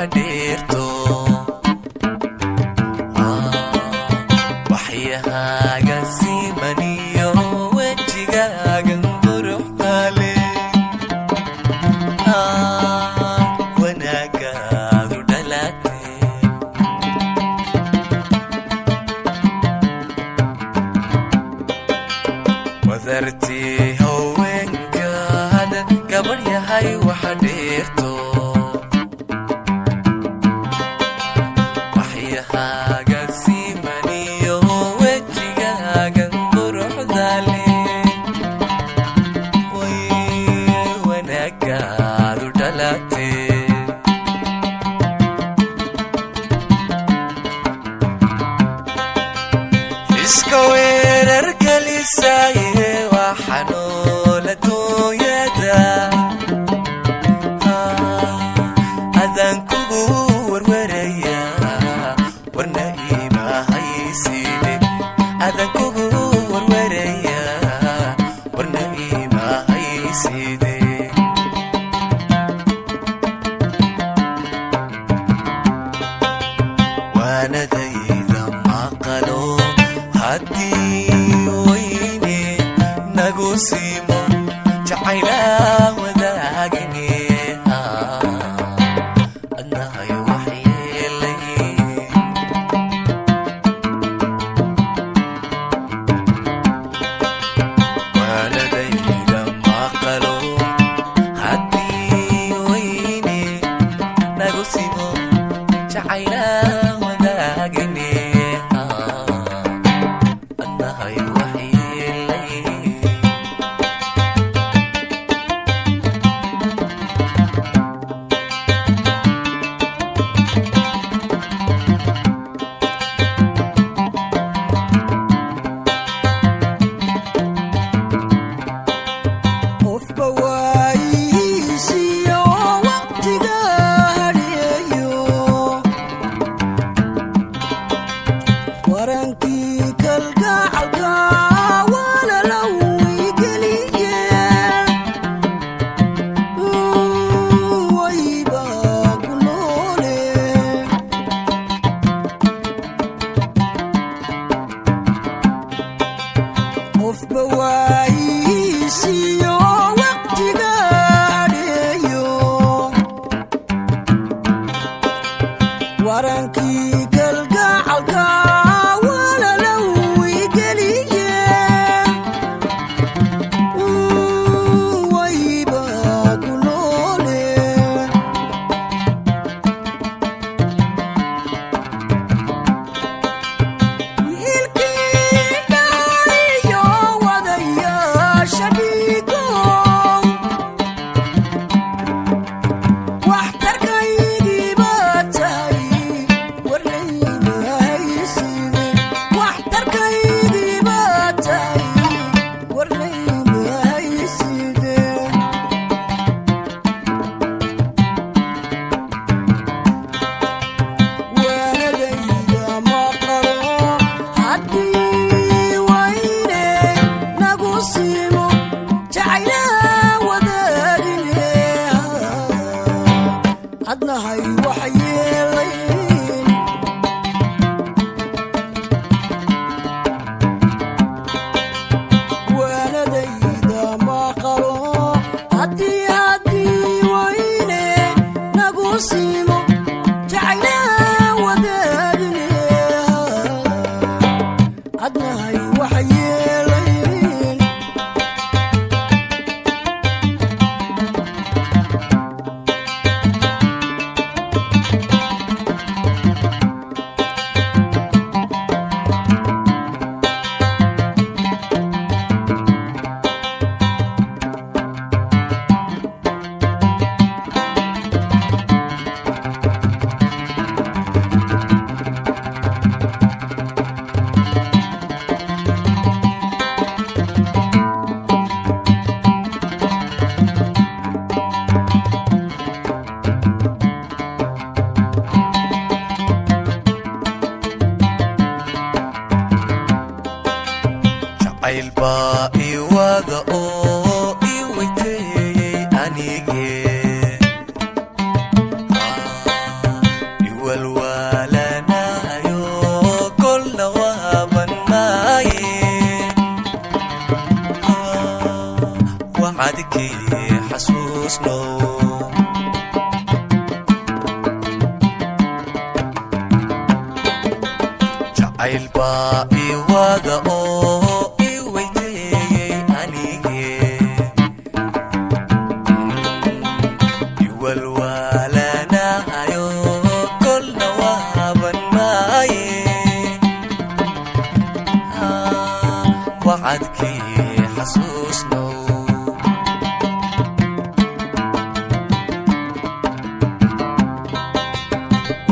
Waxa dheerto waxyahaaga simaniyo wejigaagan quruxdale, wanaagaadu dhalatee. Wadartii haweenkaada gabadh yahay, waxa dheerto waxyahaaga simaniyo wejigaagan quruxdale, way wanaagaadu dhalatee. Iska weerar gelisaye waxa nool adduunyada, adaan kugu warwaraya, warna imahayside. Adaan kugu warwaraya, warna imahayside. Waanadayda maqalo haddii weyne nagu simo jacayla wadaagine, adnahay waxyeelay. Waanadayda maqalo haddii weyne nagu simo jacayla wadaagine, adnahay waxyeelay. Qofba waayihiisiyo waqtiga hadheeyo, warankii kalgacalka walalaw igeliye, wayba ku noole. Qofba waayihiisiyo waqtiga hadheeyo, warankii kalgacalka walalow igeliye, wayba ku noole. Wiilkii dhaliyo wadayaasha dhiigow, waxtarkaygiiba tahay, warnaymahaysiine. Waxtarkaygiiba tahay, warnaymahaysiine. Waanadayda maqalo haddii wayne nagu simo jacaylaha wadaagine, adnahay waxyeelayn. Waanadayda maqalo haddii wayne nagu simo jacaylaha wadaagine, adnahay waxyeelayn. Jacayl baa i wada oo i weyteeyey anige. Wacadkii xasuusnow. Jacayl baa iwada oo i weyteeyey anige, iwalwaalanahayo kolna waaban maaye. Wacadkii xasuusnow.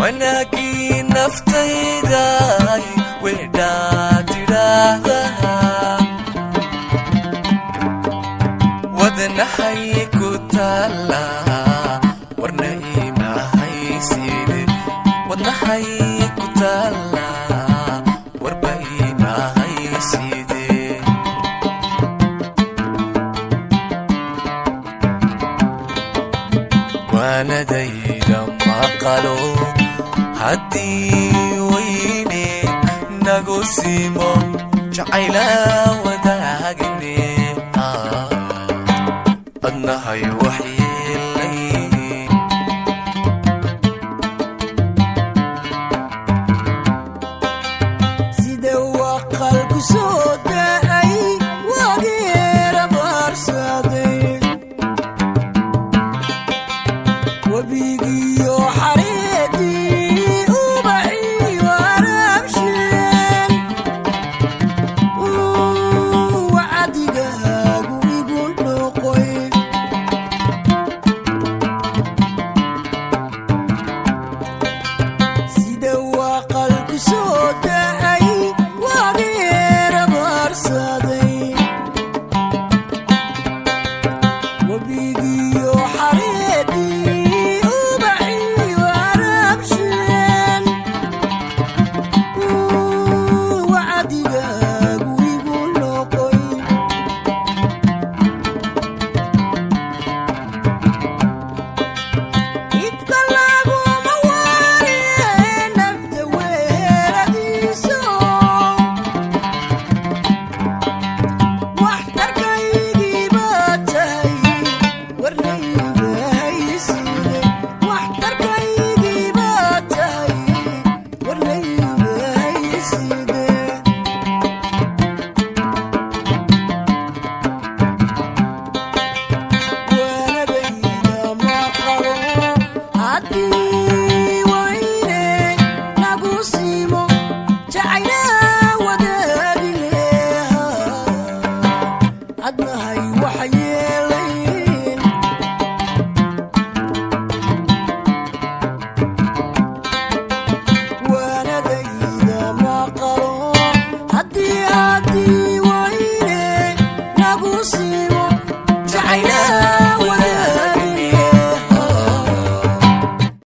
Wanaagii naftayday wedhaa tidhaahdaa, wadnahay ku taallaa, warna imahayside. Wadnahay ku taallaa, warba imahayside. Waanadayda maqalo haddii weyne nagu simo jacayla wadaagne, adnahay waxyeelay. Sida waqalku soo da'ay wageera baarsaday, webigiyo xareedii ubaxii waraabsheen, wacdigaagu igu noqoy. Sida waqalku soo da'ay wageera baarsaday, webigiyo xareedii ubaxii waraabsheen, wacdigaagu igu noqoy. Ibka laguma waariye nafta weeradiiso, waxtarkaygiibaa tahay, warnaygahayside. Waxtarkaygiibaa tahay, warnaygahayside. Waanadayda maqalo haddii weyne nagu simo jacayla wadaagleha, adnahay waxyeelayn. Waanadayda maqalo haddii weyne nagu simo jacayla.